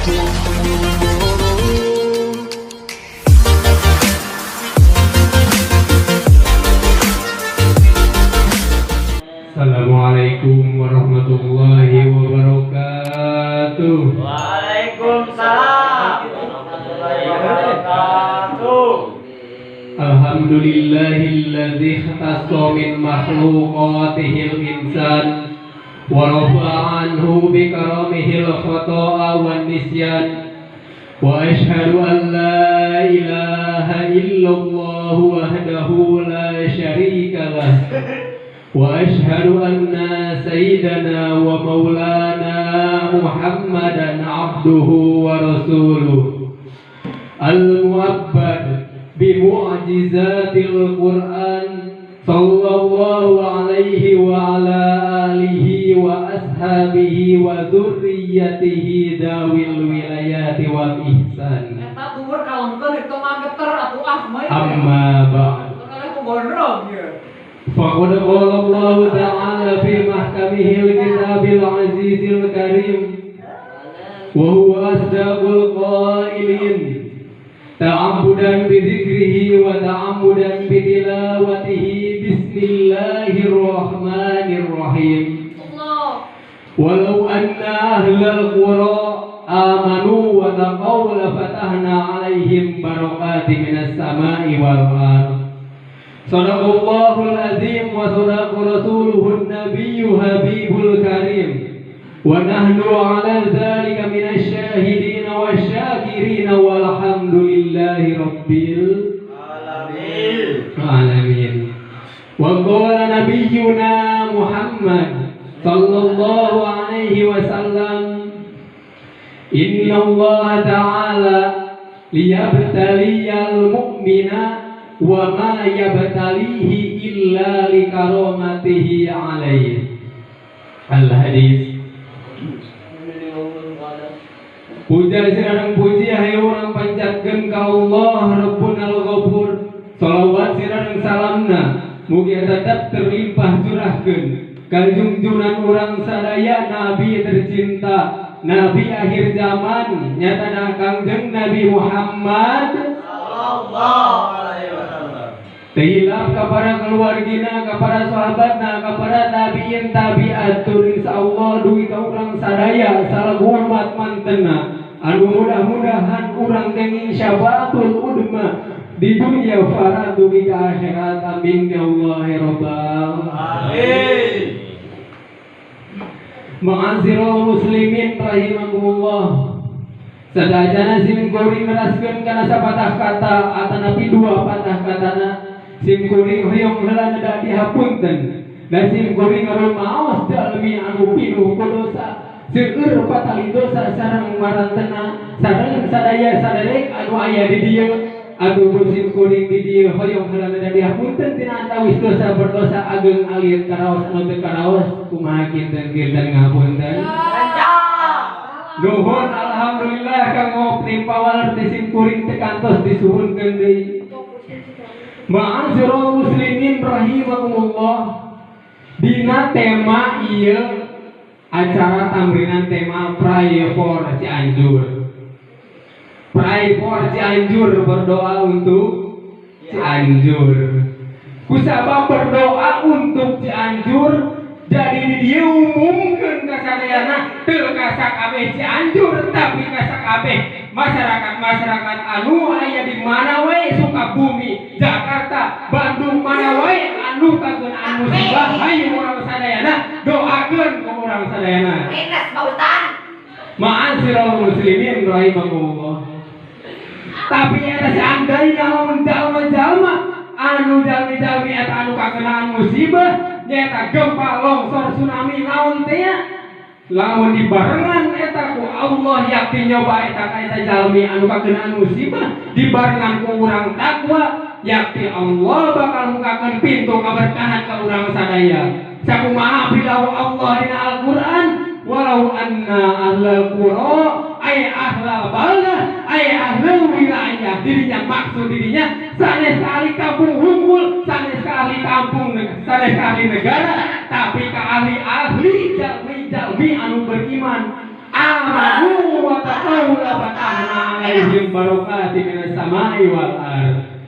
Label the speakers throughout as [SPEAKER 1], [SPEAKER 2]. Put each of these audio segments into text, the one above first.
[SPEAKER 1] Assalamualaikum warahmatullahi wabarakatuh.
[SPEAKER 2] Waalaikumsalam warahmatullahi wabarakatuh.
[SPEAKER 1] Alhamdulillahilladzi ikhtassa min makhluqatihil insan wa rafa'a anhu bi karamihil khata'a wan nisyan wa ashhadu an la ilaha illallah wahdahu la syarika lah wa ashhadu anna sayyidana wa maulana Muhammadan abduhu wa rasuluh al-mu'abbad bimu'jizatil Qur'an sallallahu alaihi wa ala alihi wa ashabihi wa dzurriyyatihi dawil wilayati wal ihsan.
[SPEAKER 3] Eta dhuwur kalongkeun itu mah geter atuh ah mah.
[SPEAKER 1] Amma ba'd.
[SPEAKER 3] Kalau ku gondrong ieu.
[SPEAKER 1] Faqad qala Allah ta'ala fi mahkamihil kitabil azizil karim wa huwa asdaqul qailin ta'ammudan bi dzikrihi wa ta'ammudan bi tilawatihi bismillahirrahmanirrahim.
[SPEAKER 3] Allah.
[SPEAKER 1] Walau anna ahlal qura amanu wa taqaw la fatahna alaihim barakatin minas sama'i wal ard. Sadaqallahul azim wa sadaqa rasuluhun nabiyyu habibul karim. Wa nahnu ala dzalika minasy syahidin wasyakirin walhamdulillahi rabbil
[SPEAKER 2] alamin.
[SPEAKER 1] Alamin. Wa qala nabiyyuna Muhammad sallallahu alaihi wasallam inna Allah ta'ala liyabtaliyal mu'mina wa ma yabtalihi illa likaramatihi alaihi. Al hadis. Puja sirang puji hayu urang panjatkeun ka Allah Rabbunal Ghafur. Salawat sirang salamna mugi tetap terlimpah curahkeun ka junjunan urang sadaya nabi tercinta, nabi akhir zaman nyatana Kangjeng Nabi Muhammad
[SPEAKER 2] sallallahu alaihi wasallam.
[SPEAKER 1] Tehilap kepada keluargina, kepada sahabatna, kepada tabiin tabiat, insyaallah dugi ka urang sadaya salaku umat mantena anu mudah-mudahan urang kenging syafaatul udma di dunia farad dugi ka akhirat. Amin ya Allah ya rabbal
[SPEAKER 2] alamin.
[SPEAKER 1] Ma'asyiral muslimin rahimakumullah. Sadajana sim kuring neraskeun kana sapatah kata atanapi dua patah katana sim kuring hoyong heula neda dihapunten da sim kuring rumaos jalmi anu pinuh ku dosa seueur patali dosa sareng marantena sareng sadaya saderek anu aya di dieu atuh ku sim kuring di dieu hoyong heula neda dihapunten tina antawis dosa berdosa ageng alit karaos anu teu karaos kumaha kinten-kinten ngapunten. Nuhun alhamdulillah kanggo timpa waler ti sim kuring teu kantos disuhunkeun deui. Ma'asyiral muslimin rahimakumullah. Dina tema ieu acara tamrinan tema Pray for Cianjur. Pray for Cianjur, berdoa untuk Cianjur. Kusabab berdoa untuk Cianjur jadi di dieu umumkeun ka sadayana teu ka sakabeh Cianjur tapi ka sakabeh masyarakat-masyarakat anu aya di mana wae, Sukabumi, Jakarta, Bandung, mana wae anu kakeunaan musibah, hayu urang sadayana doakeun ku urang sadayana.
[SPEAKER 3] Minus Pak Ustaz.
[SPEAKER 1] Ma'asyiral muslimin rahimakumullah. Tapi eta seandainya lamun jalma-jalma anu jalmi-jalmi eta anu kakenaan musibah nyaeta gempa, longsor, tsunami naon teh nya, lamun dibarengan eta ku Allah yakti nyoba eta ka eta jalmi anu kakenaan musibah dibarengan ku urang takwa, yakti Allah bakal mukakeun pintu kaberkahan ka urang sadaya. Sakumaha bilau Allah dina Al-Qur'an, walau anna ahlal qura ay ahlal baldah ay ahlal wilayah, dirinya maksud dirinya sanes ahli kampung hungkul, sanes ahli kampung, sanes ahli negara, tapi ka ahli-ahli jalmi-jalmi anu beriman, amanu wa taqaw. alaihim barakati minas samai wal ard.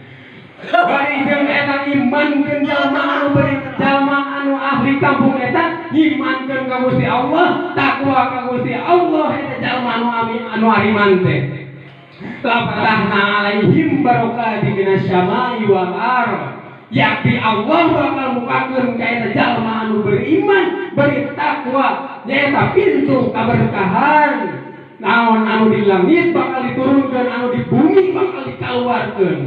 [SPEAKER 1] Bari jeung eta ngimankeun jalma anu beri jalma anu ahli kampung eta ngimankeun ka Gusti Allah, takwa ka Gusti Allah eta jalma anu anu ariman teh. La fatahna alaihim barakati minas samai wal ard. Yakti Allah bakal mukakeun ka eta jalma anu beriman, beri takwa, nyaeta pintu kaberkahan. Naon anu di langit bakal diturunkeun, anu di bumi bakal dikaluarkeun.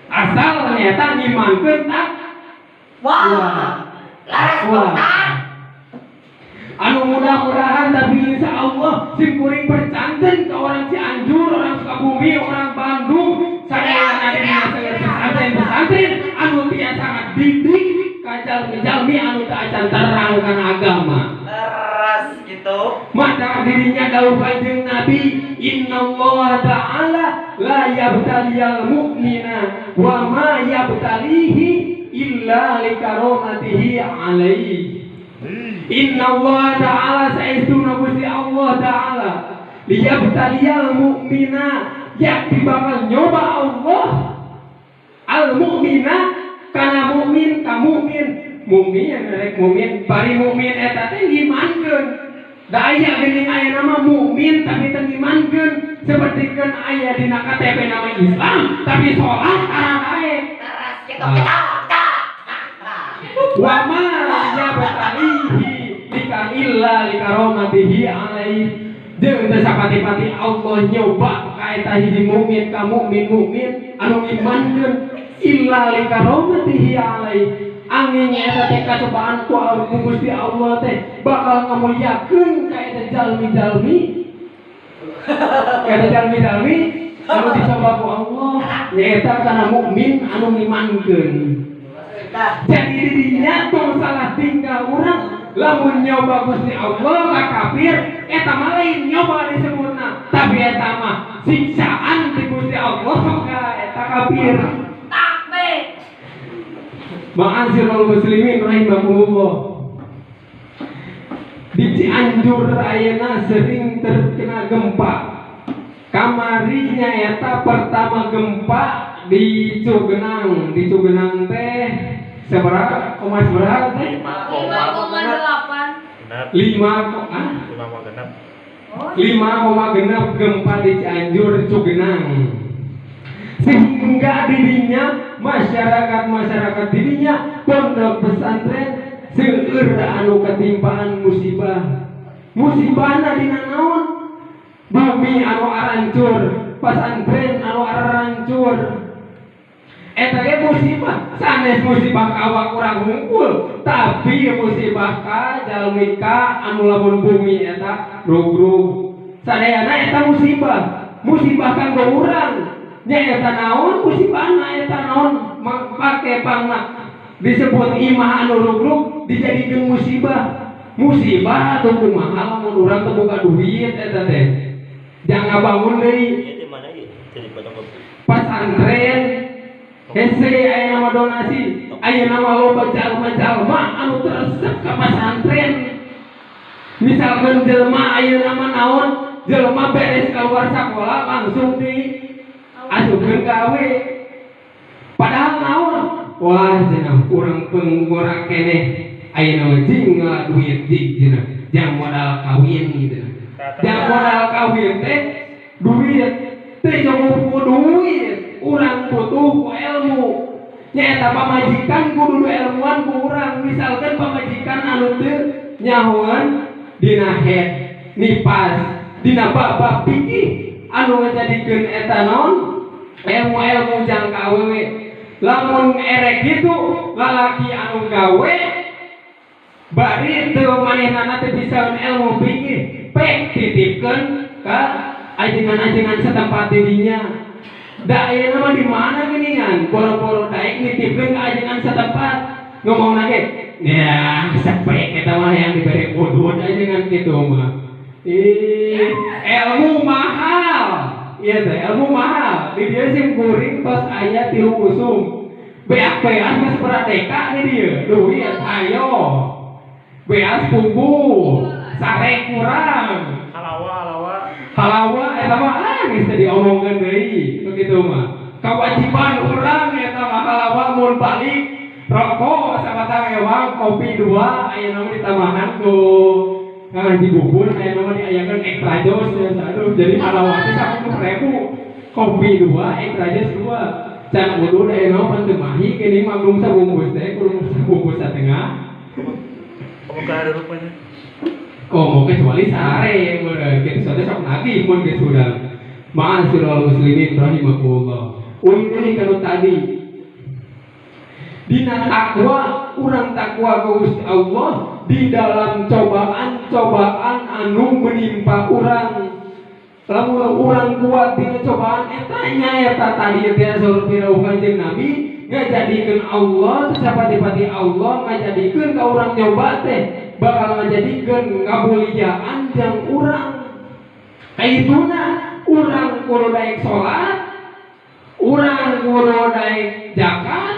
[SPEAKER 1] Asal nyaeta ngimankeun
[SPEAKER 2] takwa. Wah.
[SPEAKER 1] Anu mudah-mudahan tapi insya Allah sim kuring percanten ke orang Cianjur, orang Sukabumi, orang Bandung, sadayana dina pesantren-pesantren anu tiasa ngadidik ka jalmi-jalmi anu teu acan terang kana agama.
[SPEAKER 2] Leres gitu.
[SPEAKER 1] Maka dirinya dawuh Kanjeng Nabi, innallaha ta'ala la yabtaliyal mu'mina wa ma yabtalihi illa likaromatihi alaihi. Inna Allah ta'ala saestuna Gusti Allah ta'ala liyabtaliyal mu'mina yakti bakal nyoba Allah al mu'mina kana mukmin ka mukmin mukmin rek mukmin bari mukmin eta teh ngimankeun da aya geuning aya nama mukmin tapi teu ngimankeun sapertikeun aya dina KTP nama Islam tapi salat ararae
[SPEAKER 2] teras kitu kita.
[SPEAKER 1] Wa ma yabtalihi lika illa likaromatihi alaihi. Jeung teu sapati-pati Allah nyoba ka eta hiji mukmin ka mukmin mukmin anu ngimankeun illa likaromatihi alaihi. Angin eta teh kacobaan ku Gusti Allah teh bakal ngamuliakeun ka eta jalmi-jalmi. Ka eta jalmi-jalmi anu dicoba ku Allah nyaeta kana mukmin anu ngimankeun. Jadi dirinya tong salah tinggal urang lamun nyoba Gusti Allah ka kafir eta mah lain nyoba disebutna tapi eta mah siksaan di Gusti Allah ka eta kafir.
[SPEAKER 3] Takbir.
[SPEAKER 1] Ma'asyiral muslimin rahimakumullah. Di Cianjur ayeuna sering terkena gempa. Kamarinya eta pertama gempa di Cugenang, di Cugenang teh seberapa koma seberapa teh?
[SPEAKER 3] 5,8.
[SPEAKER 1] 5,6 gempa di Cianjur Cugenang. Sehingga dirinya masyarakat dirinya pondok pesantren seueur anu ketimpaan musibah. Musibahna dina naon? Bumi anu arancur, pesantren anu arancur. Eta ge musibah, sanes musibah ka awak urang hungkul, tapi musibah ka jalmi ka anu lamun bumi eta rugrug. Sadayana eta musibah, musibah kanggo urang. Nya eta naon musibahna eta naon make pangna disebut imah anu rugrug dijadikeun musibah. Musibah atuh kumaha lamun urang teu boga duit eta teh. Jangan bangun deui. Pasantren hese aya nama donasi, aya nama loba jalma-jalma anu teresep ka pasantren. Misalkan jelma aya nama naon, jelma beres keluar sekolah langsung di asupkeun ka awe. Padahal naon? Wah cenah urang penggora keneh aya nama jing duit jing cenah, jang modal kawin gitu. Jang modal kawin teh duit teh cukup ku duit. Urang butuh ku ilmu. Nyaeta pamajikan kudu ilmuan ku urang. Misalkan pamajikan anu teu nyahoan dina head nipas dina bab-bab fikih anu ngajadikeun eta naon ilmu-ilmu jangka awewe. Lamun erek kitu lalaki anu gawe bari teu manehnana teu bisa ilmu fikih pek titipkeun ka ajengan-ajengan setempat dirinya. Da ayeuna mah di mana geuningan boro-boro daek nitipkeun ka ajengan setempat ngomongna ge ya sepek eta mah yang dibere udud ajengan kitu mah. Ih, ilmu mahal. Ieu teh ilmu mahal. Di dieu sim kuring tos aya 3 usum. Beak-beas geus peradeka di dieu. Duit ayo. Beas punggu, sare kurang.
[SPEAKER 4] Halawa halawa.
[SPEAKER 1] Halawa eta mah ah geus teu diomongkeun deui begitu mah. Kewajiban urang eta mah halawa mun balik rokok sabatang ewang kopi 2 aya nama ditambahan ku Kang Haji Bubun aya nama diayakeun extra jos ya aduh jadi halawa teh 10.000 kopi 2 extra jos 2 can udud aya nama pan teu mahi geuning manggung sabungkus teh kudu sabungkus satengah.
[SPEAKER 4] Kamu ada rupanya.
[SPEAKER 1] Komo kecuali sare meureun kitu teh sok nagih mun geus hudang. Ma'asyiral muslimin rahimakumullah. Uing deui kanu tadi. Dina takwa, urang takwa ka Gusti Allah di dalam cobaan-cobaan anu menimpa urang. Lamun urang kuat dina cobaan eta nya eta tadi teh saur pirau Kanjeng Nabi ngajadikeun Allah teh sapati-pati Allah ngajadikeun ka urang nyoba teh bakal ngajadikeun kamuliaan jang urang. Kaituna urang kudu daek salat, urang kudu daek zakat,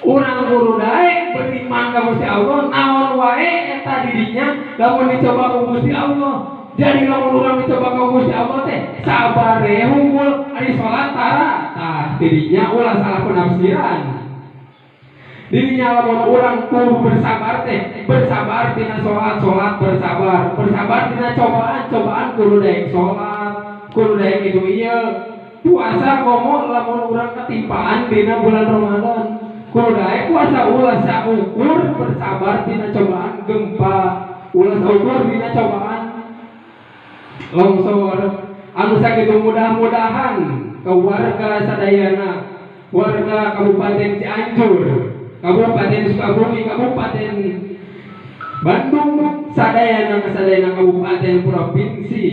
[SPEAKER 1] urang kudu daek beriman ka Gusti Allah naon wae eta dirinya lamun dicoba ku Gusti Allah. Jadi lamun urang dicoba ku Gusti Allah teh sabar we unggul ari salat tara tah dirinya ulah salah penafsiran. Dirinya lamun urang kudu bersabar teh bersabar dina salat-salat bersabar, bersabar dina cobaan-cobaan kudu daek salat, kudu daek itu ieu. Puasa komo lamun urang ketimpaan dina bulan Ramadan. Kudu daek puasa ulah saukur bersabar dina cobaan gempa, ulah saukur dina cobaan longsor. Anu sakitu mudah-mudahan ke warga sadayana, warga Kabupaten Cianjur, Kabupaten Sukabumi, Kabupaten Bandung, sadayana sadayana kabupaten provinsi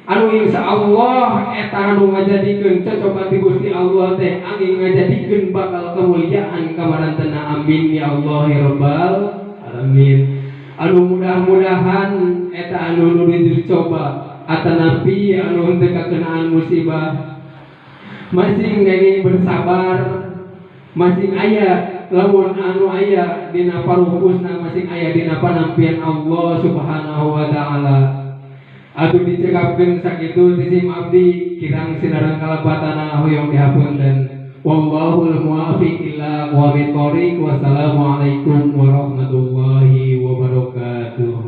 [SPEAKER 1] anu insya Allah eta anu ngajadikeun cocoba ti Gusti Allah teh angin ngajadikeun bakal kemuliaan kamarantena amin ya Allah ya rabbal alamin. Anu mudah-mudahan eta anu nu dicoba atanapi anu henteu kakenaan musibah masing ngenging bersabar, masing aya lamun anu aya dina parumpusna masing aya dina panampian Allah Subhanahu wa taala. Atuh dicekapkeun sakitu ti sim abdi kirang sinareng kalepatanana hoyong dihapunten. Wallahul muwaffiq ila aqwamit thoriq. Wassalamualaikum warahmatullahi wabarakatuh.